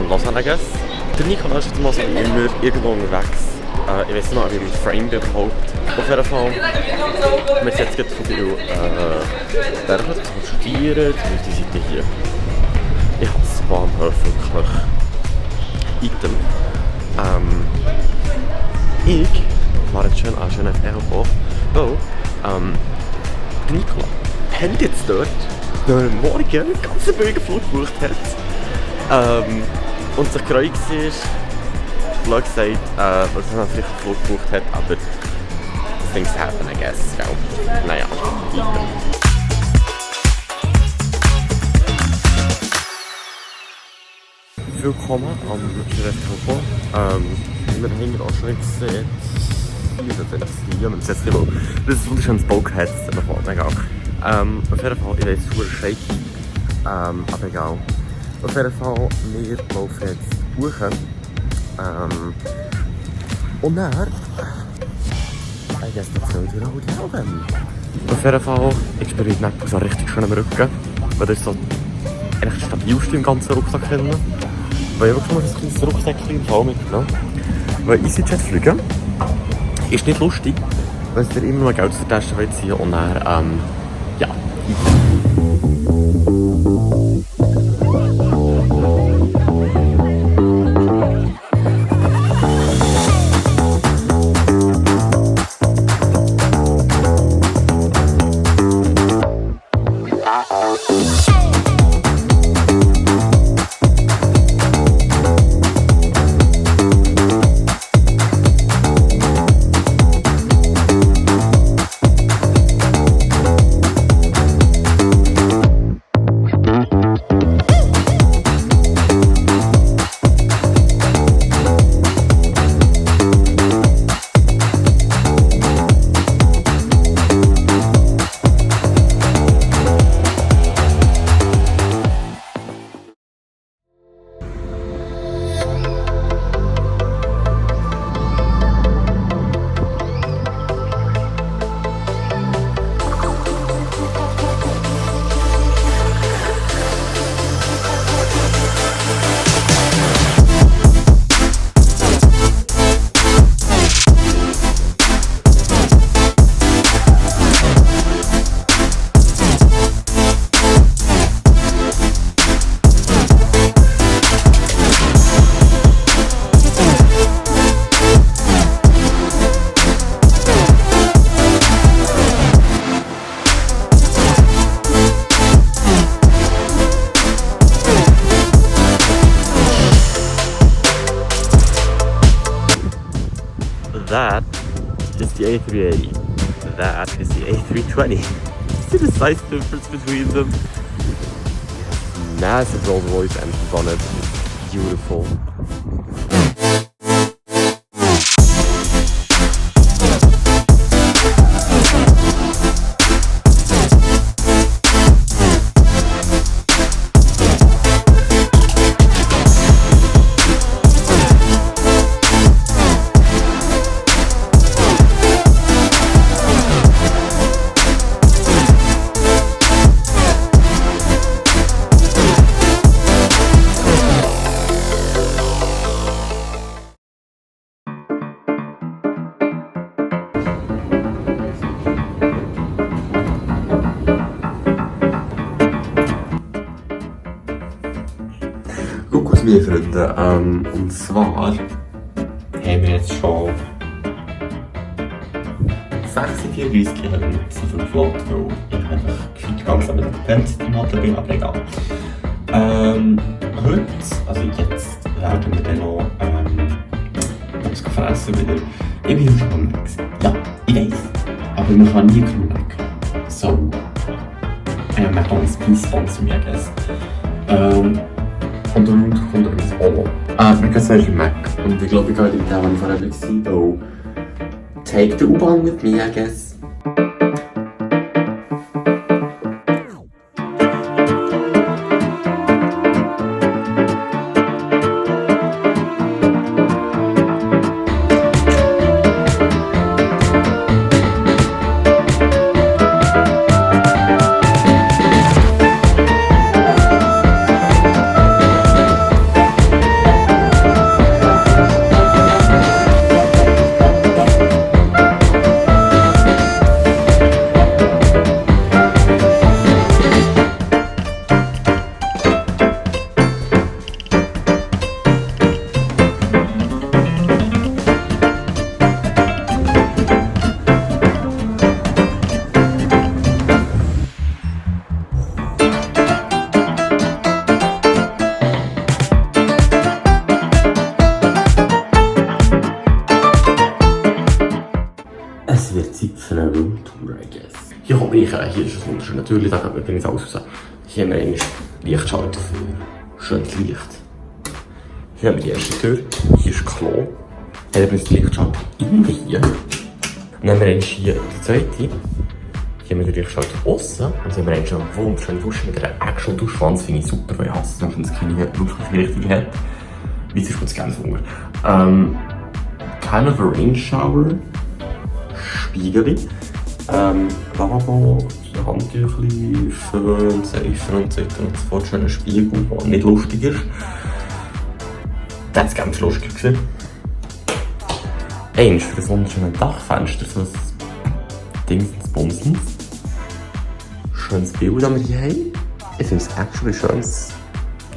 Moment hören, I guess. Der Nikola ist jetzt mal so immer irgendwo unterwegs. Ich weiß nicht mal, wie ich mit Frame bin überhaupt. Auf jeden Fall, wir sind jetzt gerade von der Berg studieren, die Seite hier. Ich hasse Bahnhöfe wirklich. Item. Ich fahre jetzt schön an Genève Aéroport, weil der Nikola pennt jetzt dort, weil er morgen einen ganzen Bürgerflug gebucht hat. Und sich gereut war, blöd gesagt, weil er einen freichen Flug gebucht hat, aber things happen, I guess. Ja. Naja, Item. Willkommen am Genève Aéroport. Wir haben auch schon gesehen, das ist ein wunderschönes Bulkhead, das ist einfach mega. Auf jeden Fall, ich weiß, es ist shaky, aber egal. Auf jeden Fall, wir laufen jetzt buchen. Und dann, I guess that's going to the hotel then. Auf jeden Fall, ich spüre die Neck so richtig schön am Rücken, weil das ist so eigentlich das stabilste im ganzen Rucksack kennen. Weil ich wirklich mal ein kleines Rucksäckchen im Fall mitgenommen. Weil EasyJet fliegen ist nicht lustig, weil sie dir immer noch Geld für die Tasche ziehen und dann, ja. That is the A380. That is the A320. See the size difference between them? Massive Rolls Royce engines on it. Beautiful. Gut, meine Freunde, und zwar haben wir jetzt schon 36 Kilometer so geflogen, weil ich einfach gefühlt ganz mit der gepennt im Hotel bin, aber egal. Heute, also jetzt, werden wir dann noch etwas fressen wieder. Ich bin schon unterwegs. Ja, ich weiss, aber man kann nie genug weg. So, McDonald's please sponsor me, I guess. Und dann kommt er ins Olo. Wir gehen zuerst in Mac. Und ich glaube, ich gehe in den, wo ich vorher war. Take the U-Bahn with me, I guess. Zeit für eine Roomtour, I guess. Hier komme ich, hier ist es wunderschön. Natürlich, da kann ich alles raus. Hier haben wir einen Lichtschalter für schönes Licht. Hier haben wir die erste Tür. Hier ist Klo. Hier haben wir das Lichtschalter innen hier. Dann haben wir hier die zweite. Hier haben wir den Lichtschalter aussen. Und hier haben wir einen schon wunderschönen Dusch mit einer Action Duschwanz. Finde ich super, weil ich hasse es, wenn es keine wirklich richtige hat. Wie ist es ganz Hunger? Kind of a rain shower. Spiegel. Lavabo, Handtüchli, schön, Seife und so weiter und so fort. Schöner Spiegel, der nicht lustig ist. Das war ganz lustig. Eins für ein wunderschönes Dachfenster, so ein Dingsens Bumsens. Schönes Bild, das wir hier haben. Ich finde es actually schönes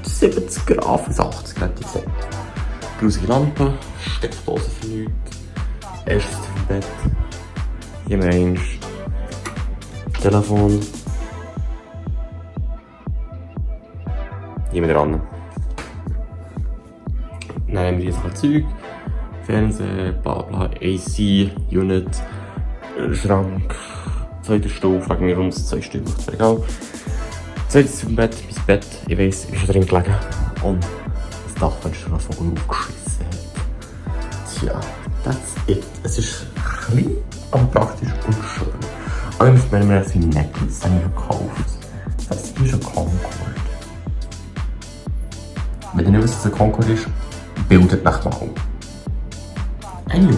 70er, Anfangs 80er, hätte ich gesagt. Grusige Lampe, Steckdose für nichts. Erstes Bett. Hier haben wir eins. Telefon. Hier mit dran. Dann haben wir hier so ein Zeug. Fernseher, bla bla, AC, Unit, Schrank, zweiter Stuhl, fragen wir uns, 2 Stück, das wäre egal. Zweites zum Bett, mein Bett, ich weiss, ich bin schon drin gelegen. Und das Dachfenster, das Vogel aufgeschissen hat. Tja, that's it. Es ist klein, aber praktisch und schön. Aber ich muss mir das wie ein Necklace gekauft. Das ist ein Concord. Wenn ihr nicht wisst, was ein Concord ist, bildet nach mal. Anyways.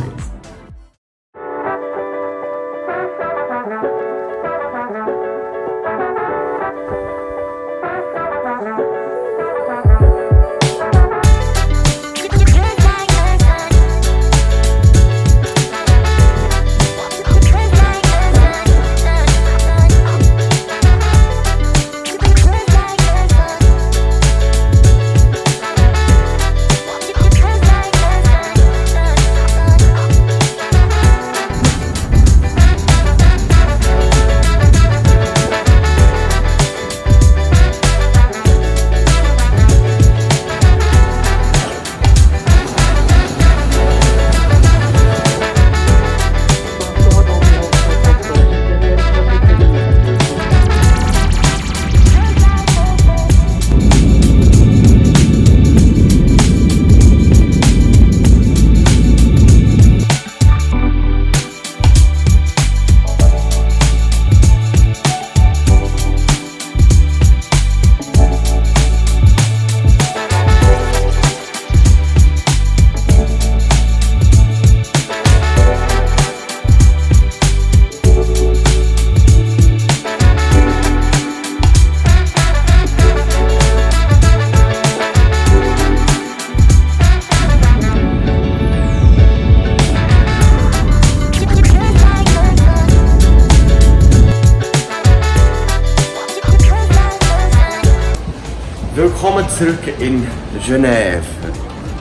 Willkommen zurück in Genève.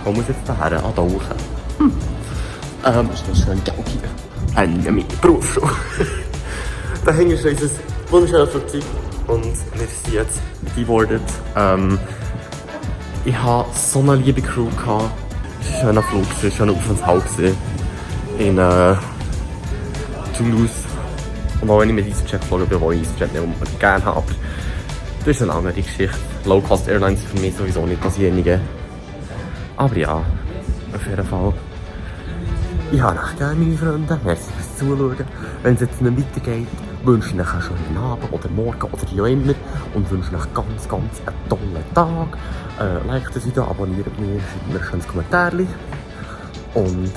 Wo muss jetzt daher? Ah, da hoch. Ist noch schön Geld hier. Meine Berufsschule. Da hängt schon unser wunderschönes Flugzeug und wir sind jetzt deboardet. Ich hatte so eine liebe Crew. Es war ein schöner Flug, es war ein schöner Aufenthaltshaus in Toulouse. Und auch wenn ich mit EasyJet geflogen bin, wo ich EasyJet nicht unbedingt gerne habe. Aber das ist eine andere Geschichte. Low-Cost Airlines für mich sowieso nicht dasjenige. Aber ja, auf jeden Fall. Ich habe euch gerne, meine Freunde. Merci fürs Zuschauen. Wenn es jetzt nicht weitergeht, wünsche ich euch einen schönen Abend oder Morgen oder wie auch immer. Und wünsche euch ganz einen tollen Tag. Like das Video, abonniert mich, schreibt mir ein schönes Kommentar. Und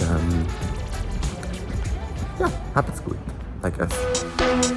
ja, habt's gut. I guess.